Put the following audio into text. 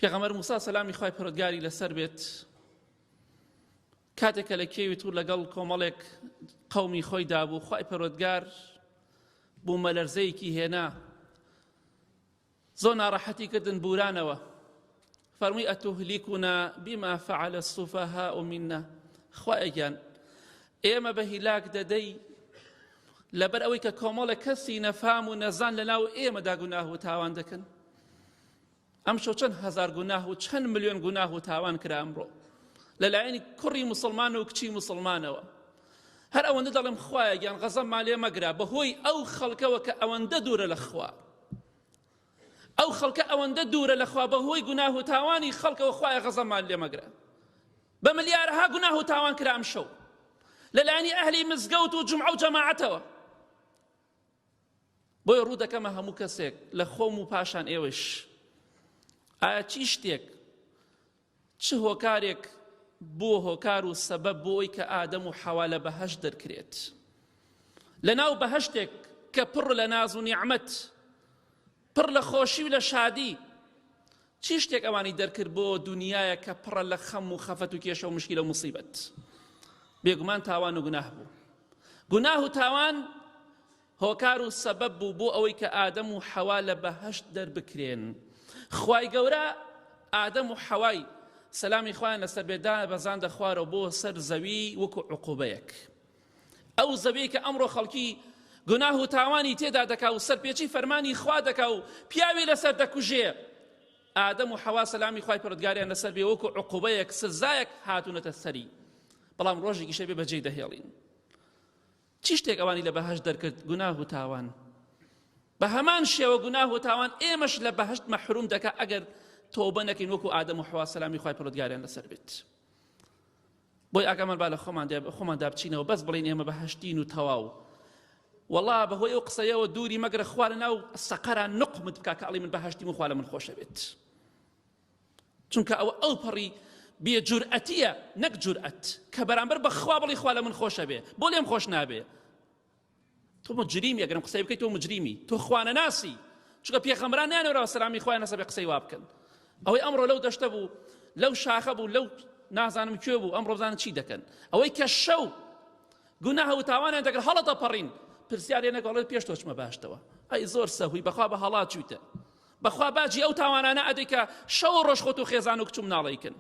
پێغەمبەر موسا سەلامی خوای پەروەردگاری لەسەر بێت کاتێک کە لە کێوی تور لەگەڵ کۆمەڵێک قەومی خۆی دابوو خوای پەروەردگار بوومەلەرزەیەکی هێنا زۆر ناڕەحەتی کردن بورانەوە فەرمووی ئەتوهلیکونا بما فعل السفهاء منا خوایە گیان ئێمە بە هیلاک دەدەی لەبەر ئەوەی کە کۆمەڵە کەسی نەفام و نەزان لە ناو ئێمەدا گوناه و تاوان دەکەن ئەمشەو چەند هەزار گوناه و چەند ملیۆن گوناه و تاوان کرا ئەمڕۆ لەلایەنی کوڕی مسلمان و کچی مسلمانەوە هەر ئەوەندە دەڵێم خوایە گیان غەزەممان لێ مەگرە بەهۆی ئەو خەڵکەوە کە ئەوەندە دوورە لە خوا ئەو خەڵکە ئەوەندە دوورە لە خوا بەهۆی گوناه و تاوانی خەڵکەوە خوایە غەزەممان لێ مەگرە بە ملیارەها گوناه و تاوان کرا ئەمشەو لەلایەنی ئەهلی مزگەوت و جومعە و جەماعەتەوە بۆیە ڕوو دەکەمە هەموو کەسێک لە خۆم و پاشان ئێوەش ئایا چی شتێک چ هۆکارێک بۆ هۆکار و سەبەب بۆی کە ئادەم و حەوا لە بەهەشت دەرکرێت لە ناو بەهەشتێک کە پڕ لە ناز و نیعمەت پڕ لە خۆشی و لە شادی چی شتێک ئەوانی دەرکرد بۆ دنیایە کە پڕە لە خەم و خەفەت و کێشە و مشکلە و مصیبەت بێگومان تاوان و گوناه بوو گوناه و تاوان هۆکار و سەبەب بوو بۆ ئەوەی کە ئادەم و حەوا لە بەهەشت دەربکرێن خوای گەورە ئادەم و حەوای سەلامی خوایان لەسەر بێ دابەزاندە خوارەوە بۆ سەر زەوی وەکو عقوبەیەک ئەو زەویەی کە ئەمڕۆ خەڵکی گوناه و تاوانی تێدا دەکا و سەرپێچی فەرمانی خوا دەکا و پیاوی لەسەر دەکوژێ ئادەم و حەوا سەلامی خوای پەروەردگاریان لەسەر بێ وەکو عقوبەیەک سزایەک هاتوونەتە سەری بەڵام ڕۆژێکیشە بێ بەجێی دەهێڵین چی شتێک ئەوانی لە بەهەشت دەرکرد گوناه و تاوان بە هەمان شێوە گوناه و تاوان ئێمەش لە بەهەشت مەحروم دەکا ئەگەر تۆبە نەکەین وەکو ئادەم و حەوا سەلامی خوای پەروەردگاریان لەسەر بێت بۆی ئاگامان با لە خۆمان خۆماندا بچینەوە بەس بڵین ئێمە بەهەشتین و تەواو وەڵا بەهۆی ئەو قسەیەوە دووری مەگرە خوا لە ناو سەقەرا نقمت بکا کە ئەڵی من بەهەشتیم و خوا لە من خۆشە بێت چونکە ئەوە ئەو پەڕی بێ جورئەتیە نەک جورئەت کە بەرامبەر بە خوا بڵی خوا لە من خۆشە بێ بۆ لێم خۆش نابێ تۆ مجریمی ئەگەرم قسەی بکەیت تۆ مجریمی تۆ خوانەناسی چونکە پێغەمبەران نانەوە سەلامی خوایان لەسەر بێ قسەی وا بکەن ئەوەی ئەمڕۆ لەو دەشتە بوو لەو شاخە بوو لەو نازانم کوێ بوو ئەمڕۆ بزانن چی دەکەن ئەوەی کە شەو گوناه و تاوانیان دەکرد هەڵەدەپەڕین پرسیارێ نەگەڵێت پێش تۆ چمە باشتەوە ئەی زۆر سەهوی بەخوا بە هەڵا چوویتە بەخوا باجی ئەو تاوانانە ئەدەی کە شەو ڕۆژ خۆت و خێزان و کچ و مناڵیکن.